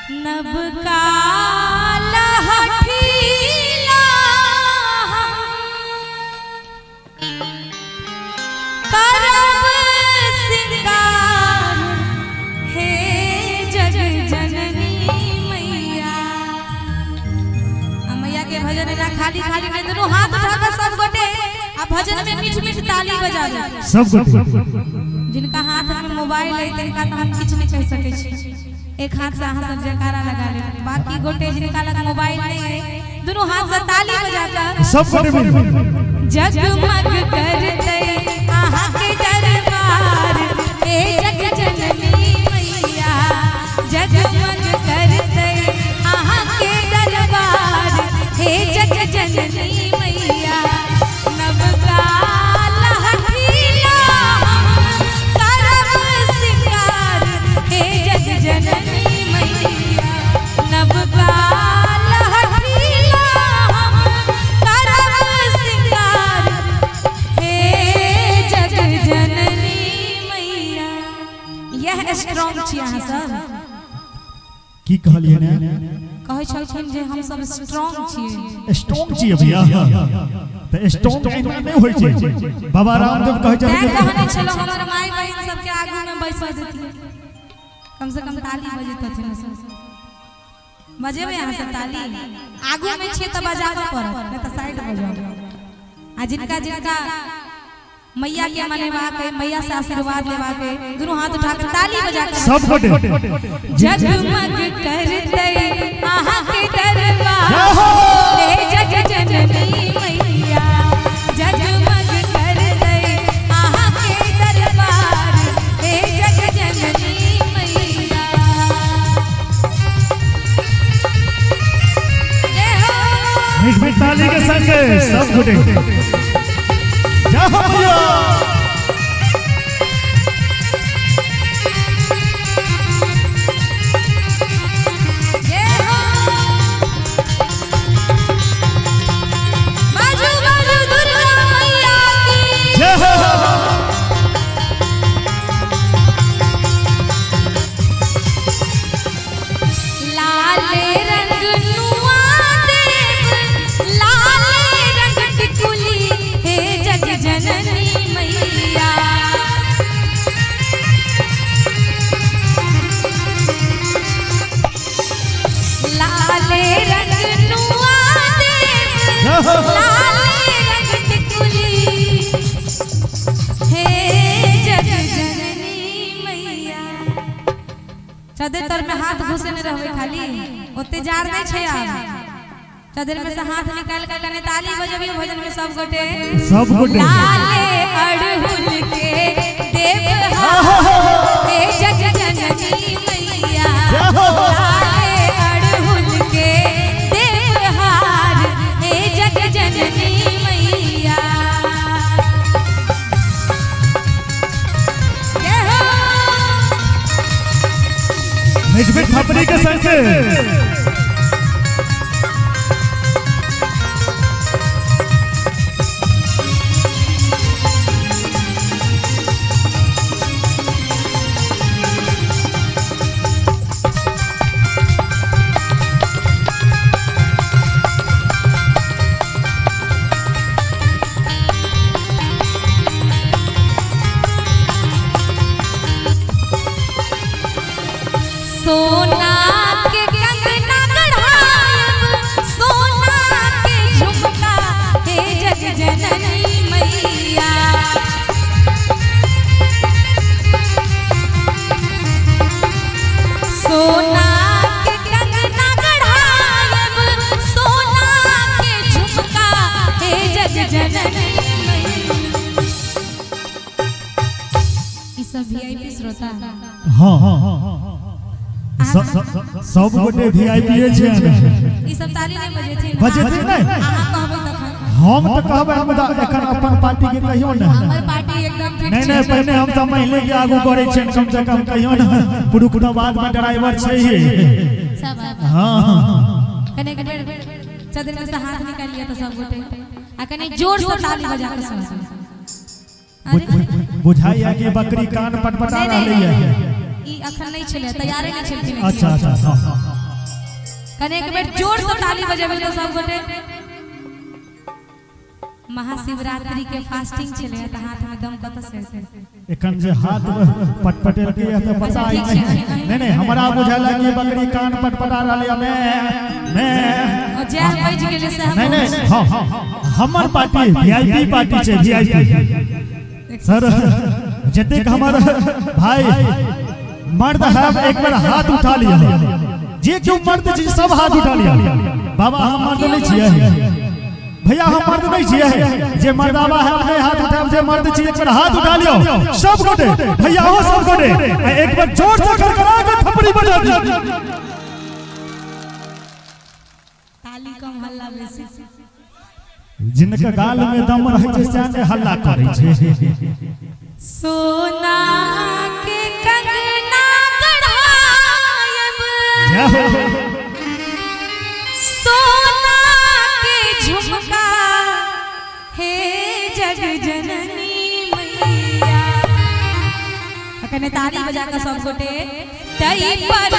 नबका लहठीला करब सिंगार हे जग जननी मैया। आ मैया के भजन एना खाली खाली नहीं, दुनू हाथ उठा के सब गोटे आ भजन में मीठ मीठ ताली बजाबे सब गोटे। जिनका हाथ में मोबाइल है तिनका तो हम किछु नहीं कह सकै छी, एक हाथ से अहाँ सब जयकारा लगा ले, बाकी गोटे जिनका लग मोबाइल नहीं है दुनू हाथ से ताली बजा कर सब गोटे मिल जगमग करते अहाँ के दरबार हे जग जननी मैया, जगमग करते अहाँ के दरबार हे जग जननी मैया। नवका लहठीला हम करब सिंगार हे जग जननी मैया, नवका लहठीला हम करब सिंगार हे जग जननी मैया। यह स्ट्रांग छी अहाँ सब। की कहलियै ने? कहै छलखिन जे हम सब स्ट्रांग छियै। स्ट्रॉन्ग छियै भैया, तऽ स्ट्रॉन्ग एना नहि होइ छै। बाबा रामदेव कहै तैं छथिन कहने छलहुँ हमर माय बहिन सबके आगू में बैसा देतियै, कम से कम ताली बजेतथिन सब। बजेबै अहाँ सब ताली? आगू में छियै तऽ बजाबऽ पड़त, नहि तऽ साइड बजाउ। आ जिनका जिनका मैया के मनेबाक है, मैया से आशीर्वाद लेबाक है, दुनू हाथ उठा के ताली बजा के सब गोटे जगमग करते अहाँ के दरबार जय हो। हे जग जननी मैया, जगमग करते अहाँ के दरबार हे जग जननी मैया। जय हो। मीठ मीठ ताली के संग सब गोटे जय हो भैया। जय हो। बाजू बाजू दुर्गा मैया की जय हो। लाल रंग नुआ देव, लाल रंग टिकुली हे जग जननी मैया। लाल रंग नुआ देव, जय हो। लाल रंग टिकुली हे जग जननी मैया। चदर तर में हाथ घुसेने रहबै, खाली ओते जार नहि छै। आब चदर में से हाथ निकाल के कने ताली बजबियो भजन में सब गोटे। सब गोटे लाले अड़हुल के देव हे जग जननी मैया, जय हो। लाले अड़हुल के देव हार हे जग जननी मैया। जय हो। मीठ मीठ थपड़ी के संग सोना के कंगना गढ़ायब, सोना के झुमका हे जग जननी मैया। सोना के कंगना गढ़ायब, सोना के झुमका हे जग जननी मैया। ई सब वीआईपी श्रोता। हाँ, सब गोटे वीआईपी छै। ई सब ताली नहीं बजेथिन। बजेथिन नहि? अहाँ कहबै तखन। हम तऽ कहबै, मुदा एखन अपन पार्टी के कहियो ने। हमर पार्टी एकदम फिट नहीं छै। नहीं, पहिने हम तऽ महिले के आगू करै छियनि, कम से कम कहियो ने, पुरुष तऽ बाद में ड्राइवर छै ही। सब हाँ। कने एक बेर चदर में से हाथ निकाल लिया तऽ सब गोटे आ कने जोर से ताली बजा के सब। अरे बुझाइया कि बकरी कान पटपटा नहीं रहलै नहीं है। ई अखन नहीं छलै, तैयारे नहीं छलखिन। अच्छा अच्छा, हाँ। कने एक बेर जोर से ताली बजेबै तऽ सब गोटे। महाशिवरात्रि के फास्टिंग छलै तऽ हाथ में दम कतऽ से एतै? एखन जे हाथ पटपटेलकै तऽ पता अच्छा, ठीक नहि। छै। नहि नहि, हमरा बुझायल कि बकरी कान पटपटा रहल यऽ। मैं और जय बजि गेलै से हम नहीं नहीं, हाँ, हमर पार्टी वीआईपी पार्टी छै, वीआईपी सर। जतेक हमर भाई मर्द है, एक बार हाथ उठा लिया। जे क्यों मर्द छै, सब हाथ उठा लिया। बाबा, हम मर्द नहीं छियै। भैया, हम मर्द नहीं छियै। जे मर्दाबा है, अपने हाथ उठाब। जे मर्द छियै, एक बार हाथ उठा लियो सब गोटे। भैया हो, सब गोटे आ एक बार जोर से करकरा के थपड़ी बजा दियो। ताली कम, हल्ला बेसी। जिनके गाल में दम रहै छै, सएह ने हल्ला करै छै। सोना के कंगना गढ़ायब, जय हो। सोना के झुमका, हे जग जननी मैया। कने ताली बजा के सब गोटे तई पर।